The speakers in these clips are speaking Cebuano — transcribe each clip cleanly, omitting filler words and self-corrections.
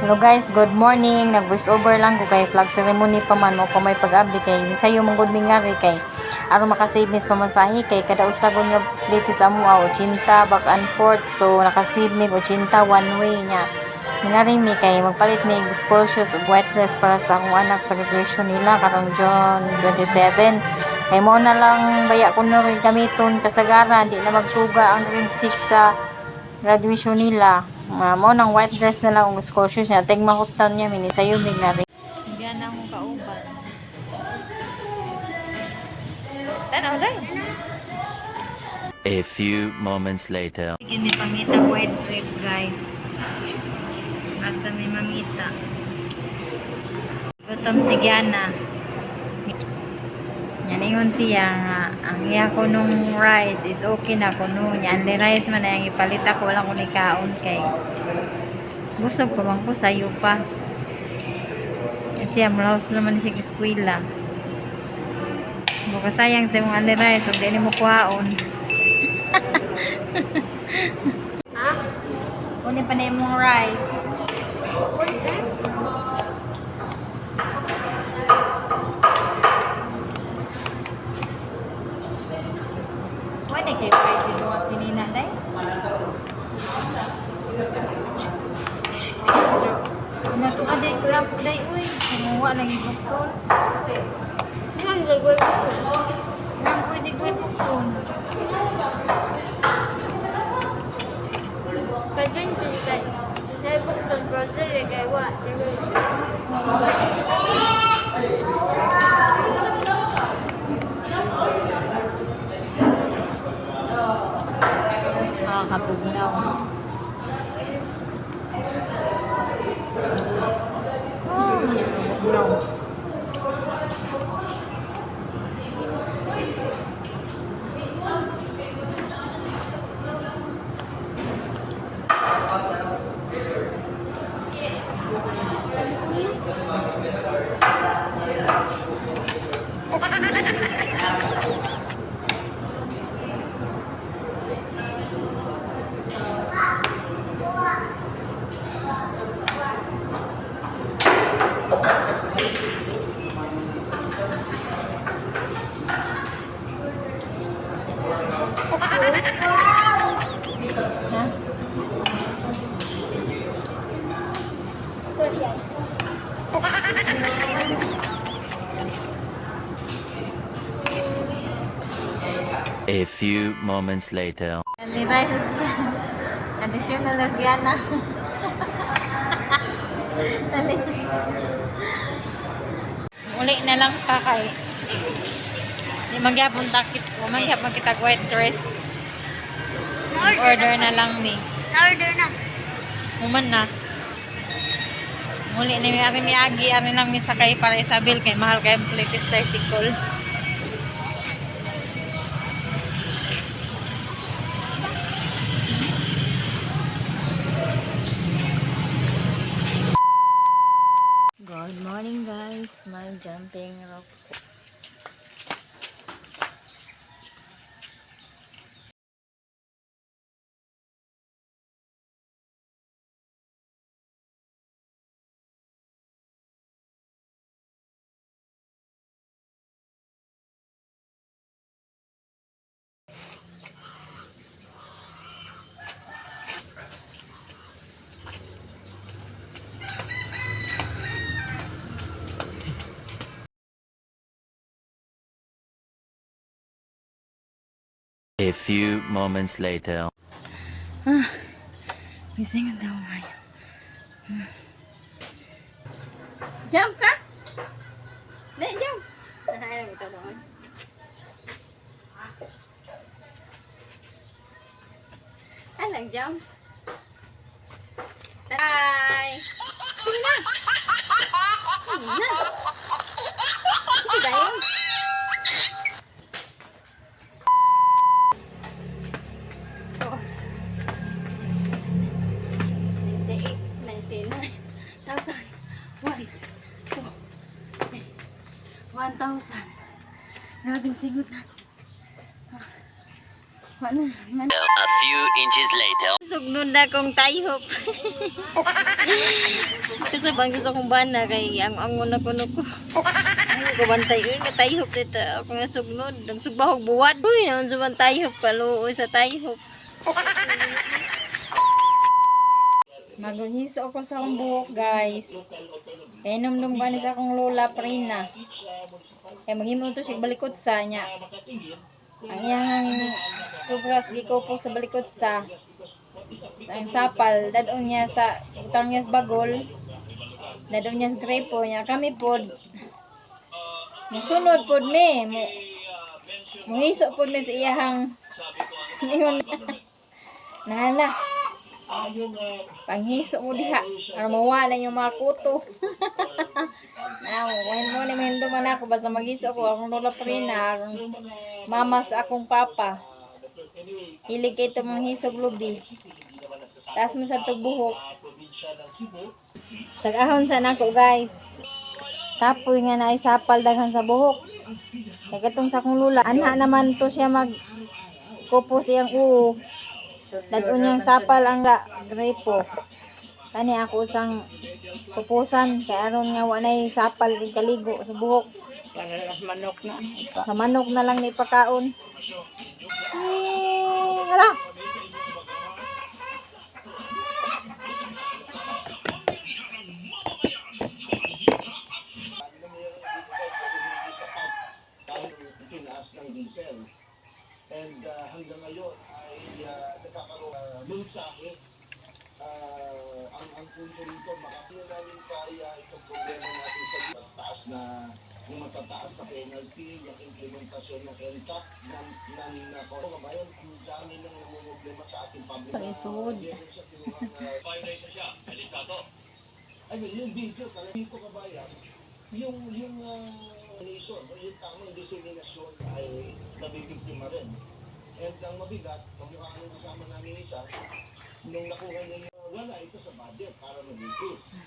Hello guys, good morning. Nag voice over lang ko kay flag ceremony pa man mo pa may pag-abli kay sayo mong good mingari kay aron makasave mis pamasahe kay kada usa gud nga plate sa amo 80 back and forth, so nakasave mig 80 one way nya. Ningari mi kay magpalit mi og school shoes ug white dress para sa akong anak sa graduation nila karong June 27. Kay mo na lang baya kuno rin gamiton kasagaran di na magtuga ang grade 6 sa graduation nila. Mo nang white dress na lang ug school shoes niya. Tig mahutan niya mini sayo mig na rin. Hindi na akong kauban. Tanaw day. A few moments later. Bigyan mi pangita white dress, guys. Asa may mangita. Gutom si Gianna. Yan ingon siya nga ang iya ko nung rice is okay na kuno niya. Only rice man ang ipalit ako, wala ko ni kaon kay busog pa man ko, sayo pa. Yan siya mulaos naman siya eskwela. Buka sayang sa imong only rice ug di mo kuhaon. Ha? Kunin pa na imong rice. Wala kay fried dito nga sinina day. So, nato ka day kuya po day uy. Kumuha lang ibukton. Ma'am, gagawin ko. Nang pwede ko ibukton. Kay Junjun kay kay Bukton brother eh, kay wa. Nakakapugnaw. Oh, nakakapugnaw. Ha? A few moments later. Only rice is additional lesbiana. Dali. Uli na lang pa kay di magyapon takit o magyapon kita white dress. Order na lang mi. Na-order na. Human na. Muli na mi ari mi agi ari lang mi sakay para Isabel kay mahal kay ang plate tricycle. Good morning, guys. My jumping rope. A few moments later. Gising ang daw ngayon. Jump ka? Di, jump! Ay, ito doon. Alang, jump. Bye! Sige na! Sige na! Sige, dayon. Four, six, 98, 99, thousand, one, two, three, 1,000. Grabing singot na ako. Ah. Wala na. A few inches later. Sugnod na kong tayhop. Kasi bang gusto kong bana kay ang angon na kuno ko. Ay ko bantay uy nga tayhop dito ako nga sugnod. Nagsubahog buwat. Uy, ang suban tayhop kaluoy sa tayhop. Maguhiso ako sa akong buhok, guys. Kaya numdum ko ni sa akong lola Prina. Kaya maghimo to siya balikot sa niya. Ang iyang sobras gikupo sa balikot sa ang sapal dadon niya sa utang niya sa bagol, dadon niya sa grepo niya. Kami pod musunod pod me mo muhiso pod me sa iyahang ingon nahala panghiso mo diha aron mawala yung mga kuto. Na wahin mo ni mahindo man ako basta maghiso ko akong lola Prina, akong mama sa akong papa. Hilig kay itong mga hisog lubi. Taas mo sa tugbuhok. Sagahon sa nako, guys. Kapoy nga na sapal daghan sa buhok. Kay katong sa akong lula, anha naman to siya mag kupos iyang uo. Dadon niyang sapal ang ga grepo. Kani ako usang kupusan kay aron nga wa nay sapal ig kaligo sa buhok. Para sa manok na. Sa manok na lang ni pakaon. Eh, ala. Dahil itinaas ng diesel. And hanggang ngayon ay nagkakaroon mensahe. Ang punto rito, makakita namin kaya itong problema natin sa mataas na yung matataas na penalty, yung implementasyon ng NCAP, ng kabayan, ang dami nang namumroblema sa ating public. Pag-isod. Meron siya kinuhang, I mean, yung video talaga dito, kabayan, yung nation, o yung tamang dissemination ay nabibiktima rin. And ang mabigat, kamukha ng kasama namin isa, nung nakuha niya yung wala ito sa budget para mag-increase.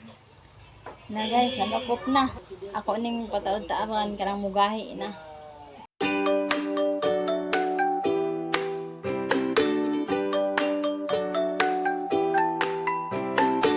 Na guys, nagakop na. Ako ning pataod-taaran kanang mugahi na.